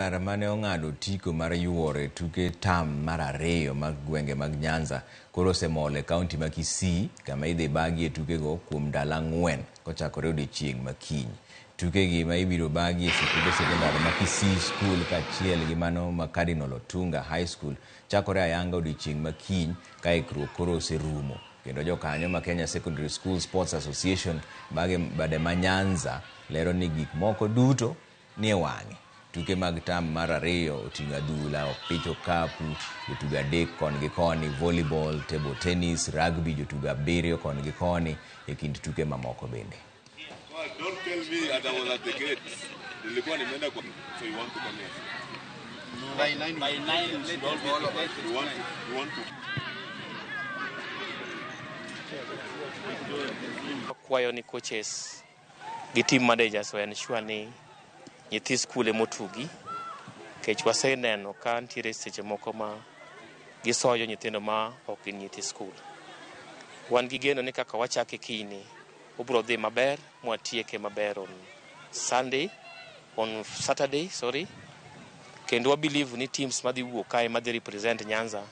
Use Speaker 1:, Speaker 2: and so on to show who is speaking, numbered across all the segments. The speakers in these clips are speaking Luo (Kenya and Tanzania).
Speaker 1: Mane ong'ado otiko mar yuoro e tuke tam mar ariyo mag gwenge mag Nyanza koro osemol e kaunti ma Kisii kama idhi bagie tukego kuom ndalo 4 kochakore odiechieng' ma kiny. Tukegi ma ibiro bagie e sikunde sekondar ma Kisii School kaachiel gi mano ma Cardinal Otunga High School chakore ayanga odiechieng' ma kiny ka ikruok koro oserumo. Kendo jokanyo ma Kenya Secondary School Sports Association bade ma Nyanza lero ni gik moko duto nie wang'e. Tuke mag tam mar ariyo oting'o adhula, opich okapu, jotugo 3 koni gi koni, volleyball, table tennis, rugby jotugo 7 koni gi koni e kind tuke mamoko bende.
Speaker 2: Don't tell me that I was at the gate. Nilikuwa nimeenda kwa, so you want to come here?
Speaker 3: By 9, by 9 we should all be prepared.
Speaker 2: You want to
Speaker 4: Akwayo ni coaches gi team managers o ensure ni nyithi skul emotugi nikech waseneno ka nitiere seche moko ma gisoyo nyithindo ma ok gin nyithi skul. Wan gi geno ni kaka wachake kiny obiro dhi maber mwatieke maber on Sunday, on Saturday, sorry. Kendo wa believe ni teams madhi wuok kae madhi represent Nyanza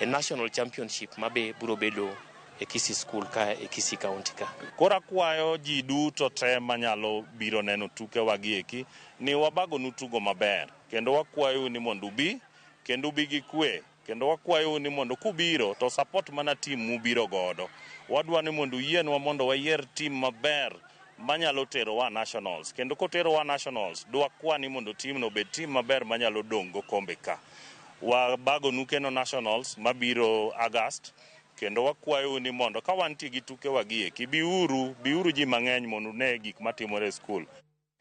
Speaker 4: e national championship mabe biro bedo e Kisii School ka e Kisii County ka.
Speaker 5: Koro akwayo ji duto te manyalo biro neno tukewa gi eki ni wabagonu tugo maber kendo wakwayou ni mondo ubi kendo ubi gi kwe kendo wakwayou ni mondo kubiro to support mana team mubiro godo. Wadwa ni mondo uyienwa mondo wayier team maber manyalo terowa nationals kendo koterowa nationals dwakwa ni mondo team no obed team maber manyalo dong' go kombe ka. Wabagonu kendo nationals mabiro August kendo wakwayou ni mondo ka wantie gi tukewa gi eki biuru biuru ji mang'eny mondo une gik matimore e skul.